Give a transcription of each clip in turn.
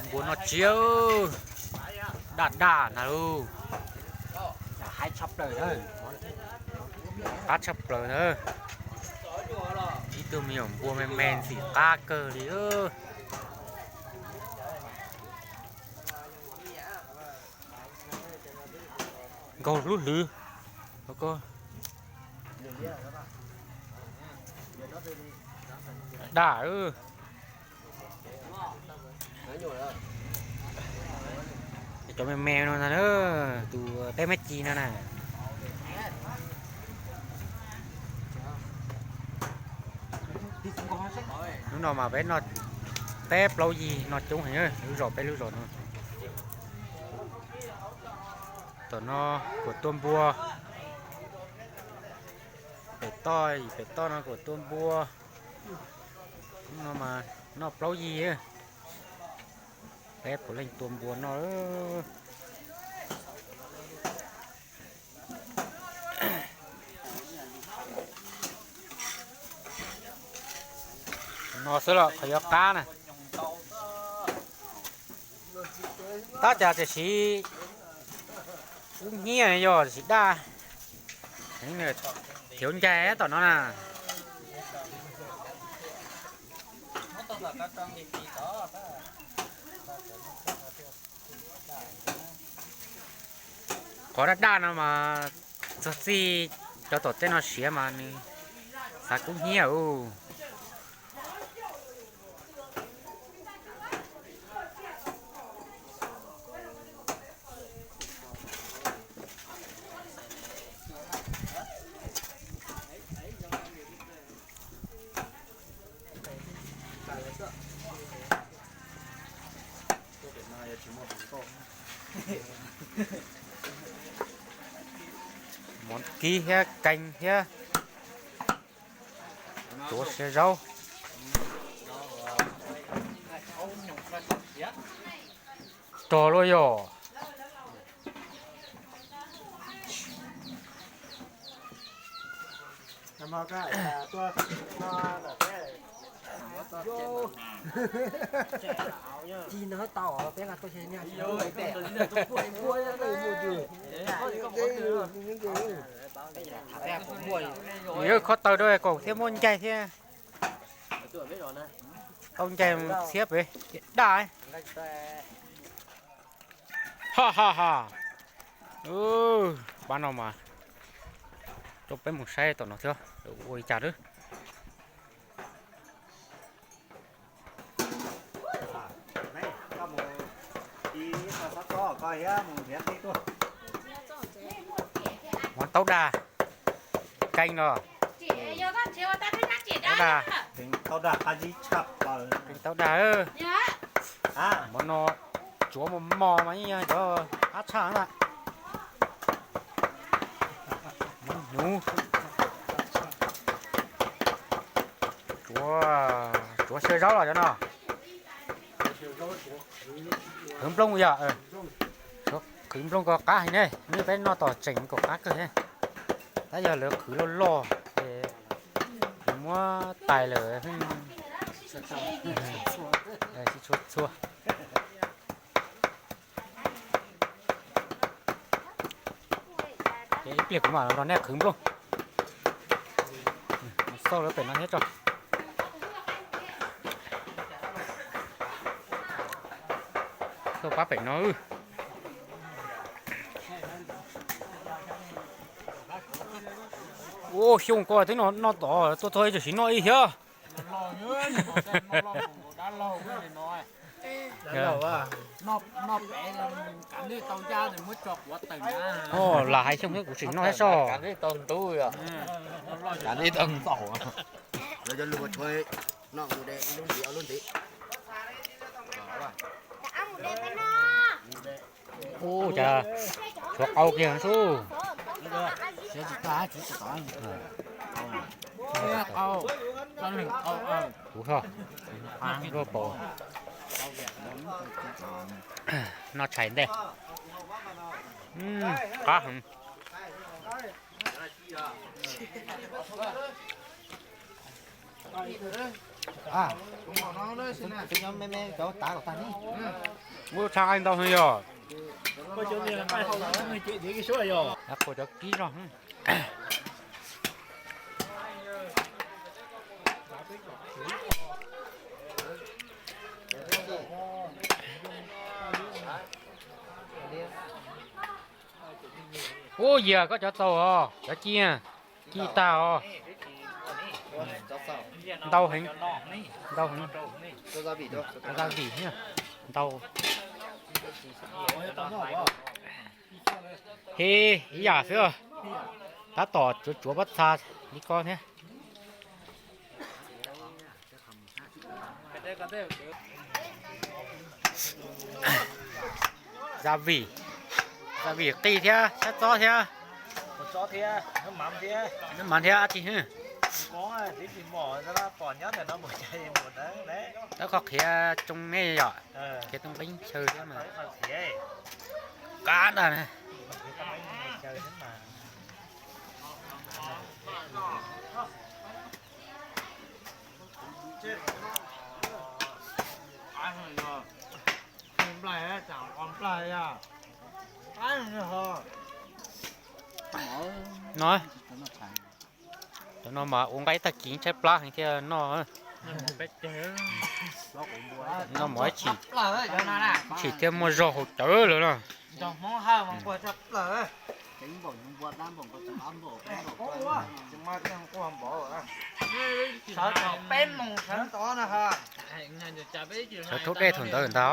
Npua noj tsiab, daj daj ntag lauj. Qab tshaj plaws na. Ib tug me nyuam npua me me ntxim qab kawg li. Nkaug lub hlwv. Daj. Cov me me no ntag, tus peb mab ci no na. Lub no mas peb noj, peb plaub yig noj coob heev, lub zos peb lub zos no. Tom no kuam tua npua. Pem toj, pem toj no kuam tua npua. Lub no mas noj plaub yig. Peb puav leej tua npua noj. No xwb los qhov yuav qab na. Tab cas tiam sis kub hnyiab yog tiam sis daj. Thiab ncaig tom no na. Qhov daj daj no mas txog txij cov tom tej no siav mas nws xav kub hnyiab ub. Mov kib thiab keeb thiab tsuav siab zaub. Rog luaj yog. Ci no tau peb nqa tuaj. Yog khob taws rau kom thiab muaj ncaig thiab. Tau ncaig txhiab pem daj. Ha ha ha. Pab no mas, coj peb mus saib tom no thiab ua li cas lawm. Mov taub daj, keeb los, taub daj, keeb taub daj. Mov no tsuav mos mos mas yeej yog cov qab tshaj na. Mov hnyuv, tsuav, tsuav xyaw zaub los cov no. Qhwv nplooj yog, qhwv nplooj kom qab heev ne, nej peb noj tom tseem kom qab kawg thiab. Tab yog lawv qhwv loj loj ces lawv muab tais lawm. Tsis tshua txhua. Ces ib pliag kuv mam nrog nej qhwv nplooj. Xauj lawv pem no thiab tso. Xauj pab pem no. Ua xyoo ko twb noj tod tuaj txog ib tsam siv noj ib thiab. Lam hais xyoo thiab kuv tseem noj thiab soj. Ua cas tshuav qau kiag xwb. Kuv ho, noj tshais ntej. Qab heev. Twb nyob me me cov tav kom tag ne. Muab tshaj qaib ntau heev yog. Qhuas cov kib zog. Ub, yam koj cov txaus os, cov ci, ci tag os. Ntau heev, ntau heev. Ntau, ntau. He, ib yam xwb. Tab tom tsuav tsuav pob txha li ko thiab. Gia vim, gia vim qij thiab sab txob thiab. Nab mas thiab dab tsi hwb. Tab koj qhiav tsoo ne yom, qhiav too nqeeb chaw thiab mas. Kab ntag na. No, cov no mas ua nqaij tag kis tshaib plab heev thiaj noj. Noj mov ib chim, ib chim thiaj muaj zog haus cawv lawm no. Sawv rhaub dej thaum ntawd ntag.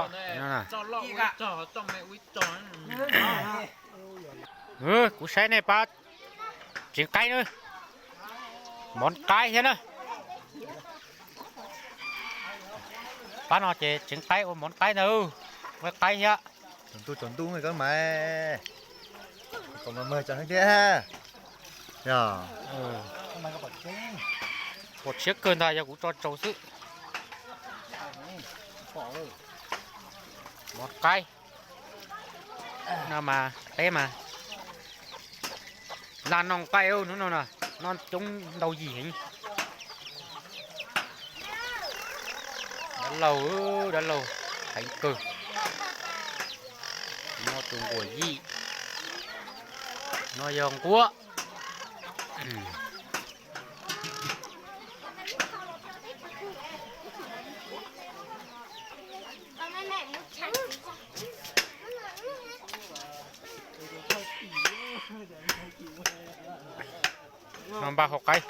Kuv saib nej pab tseev qaib na, mov qaib thiab na. Pab no ces tseev qaib ua mov qaib ntag, ua qaib thiab. Tsaus ntuj tsaus ntuj koj mas, kom mas mag tso thiab. Yog, pom tshiab kawg ntag, yog kuv tso tsaus xwb. Mov qaib no mas peb mas laj noj nqaij hnub no na, noj coob ntau yim heev. Dab laug, dab laug heev kawg. No tus nquam yij, no yog nquab. No npaj hauv qaib.